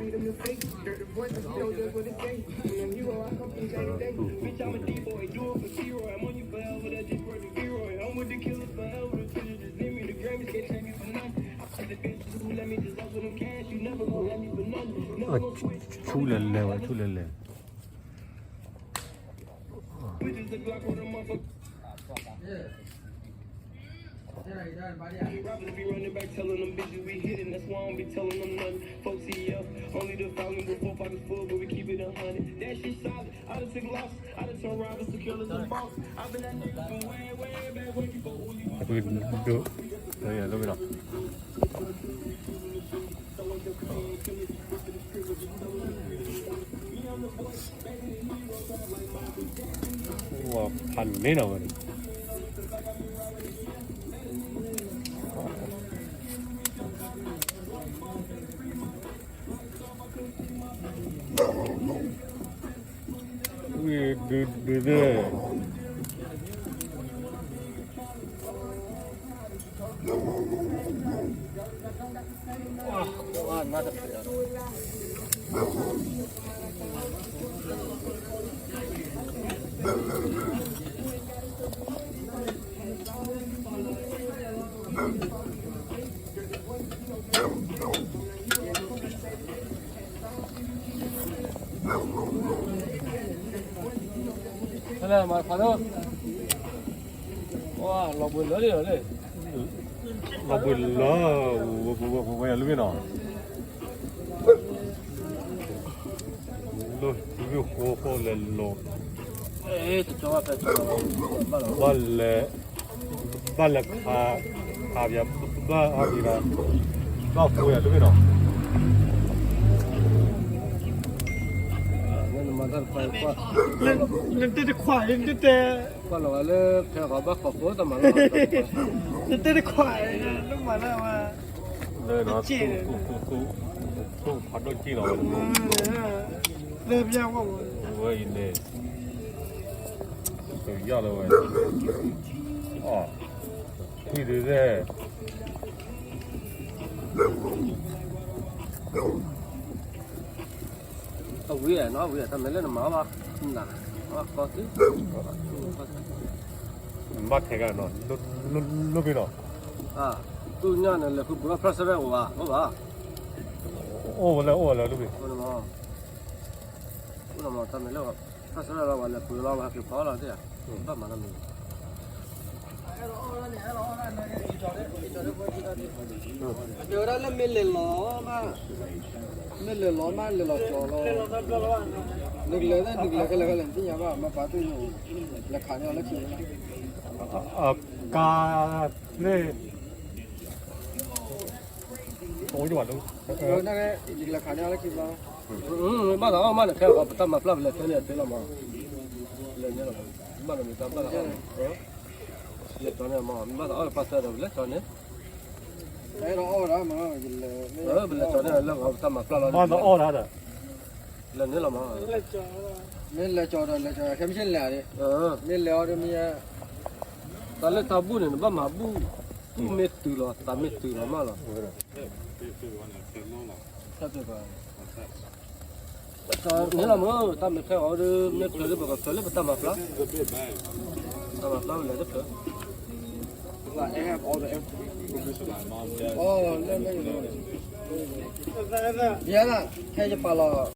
ဆူလဲၤလဲၤဝဲ ဆူလဲၤလဲၤ အပဒိၣ် လီၤ ဖးန့ၢ်နီၤဝဲ ဝံၤဒုးဒုးသ့ၣ် ဖဲလဲၣ်မၤတဖၣ်လၢ လီၤဘှံးလၢာ်လံလီၤလံ လီၤဘှံးလၢာ် ဝဲဝဲဝဲယၤလၢမ့ၢ်နီၤ လၢမ့ၢ်ဃိဃိလဲၤလီၤ ဘၣ်လဲၤ ဘၣ်လဲၤခး ခးပယီၤ ဘၣ်အါဒံးဒီး ဘၣ်ဃိယၤတမ့ၢ်နီၤ နတဲတခွးအံၤ နတဲ ကွၢ်လီၤဂၤလၢဖဲဂီၤဘၣ်ဃီၤဖိတမၤလီၤ နတဲတခွးအံၤ နမၤလၢဝဲ လၢနီၤ သူၣ်သူၣ်သူၣ်သူၣ် သူၣ်ဖးဒိၣ်က့ၢ်လီၤဝဲ လၢပျၢ်ဝဲ ဝဲအံၤန့ၣ် သုးယီၢ်လၢဝဲ အီၣ် ထွံၣ်ဒုးသ့ၣ် အဝံၤနီၤ အဝံၤတၢ်မဲာ်လၢနမၤအီၣ်ဘၣ် နၤ အီၣ်ကီသံ ဘၣ်ထဲဂၤနီၤ လိၣ်လိၣ်လိၣ်ဖဲနီၤ သူၣ်ညါန့ၣ် လဲၤဃုပှ့ၤအီၣ် president အိၣ်ဘၣ် အိၣ်ဘၣ် အိၣ်ဝဲလၢ အိၣ်ဝဲလၢလိၣ်ဖဲ အိၣ်နမၤ အိၣ်နမၤတၢ်မဲာ်လၢ president လီၤ ပှၤလဲၤပှ့ၤလီၤ ပှၤဟဲက့ၤဖီလီၤသ့ၣ်ဧါ ဘၣ်မၤတၢ်မနုၤ တဲဝဲဒၣ်လၢမ့ၢ်လဲၤလီၤမး မ့ၢ်လဲၤလီၤမး လဲၤလီၤကၠီလီၤ နကလဲၤသ့ၣ် နကလဲၤခဲလၢာ်ခဲလၢာ် နသ့ၣ်ညါဘၣ် မ့ၢ်ပာ်သူၣ်ယိာ် လဲၤခးန့ၢ်အီၤလၢခံ အကါန့ၣ် တအိၣ်ယဘၣ်လၢ နကလဲၤခးန့ၢ်အီၤလၢခံဘျီ ဘၣ်သးအီၣ်မးန့ၣ် ခဲအံၤ ပတၢ်မၤပျၢ် ပလဲၤကၠီန့ၢ်အီၤသ့လီၤမး လဲၤန့ၣ်လီၤ ဘၣ်သးမ့ၢ်တၢ်ဘၣ်သးအီၣ် လဲၤကၠီန့ၢ်အီၤမး မ့ၢ်ဘၣ်သးအီၣ်လၢပှၤသၢဒီး ပလဲၤကၠီန့ၢ် အဲၣ်ဒိးအီၣ်ဝဲဒၣ်မး ပလဲၤကၠီန့ၢ်လၢပတၢ်မၤပျၢ်လီၤ ဘၣ်သးအီၣ်ဒၣ်ဒီး လဲၤန့ၣ်လီၤမး မ့ၢ်လဲၤကၠီဒီးလဲၤကၠီ ခဲမုၢ်ဆ့ၣ်လဲၤဧါ မ့ၢ်လဲၤအီၤဒီးမ့ၢ် တၢ်လၢတၢ်ဘူၣ်န့ၣ် နဘၣ်မၤဘူၣ် ဘူၣ်မ့ၢ်တုၤလီၤ သးမ့ၢ်တုၤလီၤမးလီၤ န့ၣ်လီၤမး တၢ်မ့ၢ်ဖဲအီၤဒီး မ့ၢ်ဖျၢၣ်လၢပကဖျၢၣ်လၢပတၢ်မၤဖျါ တၢ်မၤဖျါဝဲလဲၣ်တဖျၢၣ် ယဲဒၣ် ခဲယပာ်လီၤ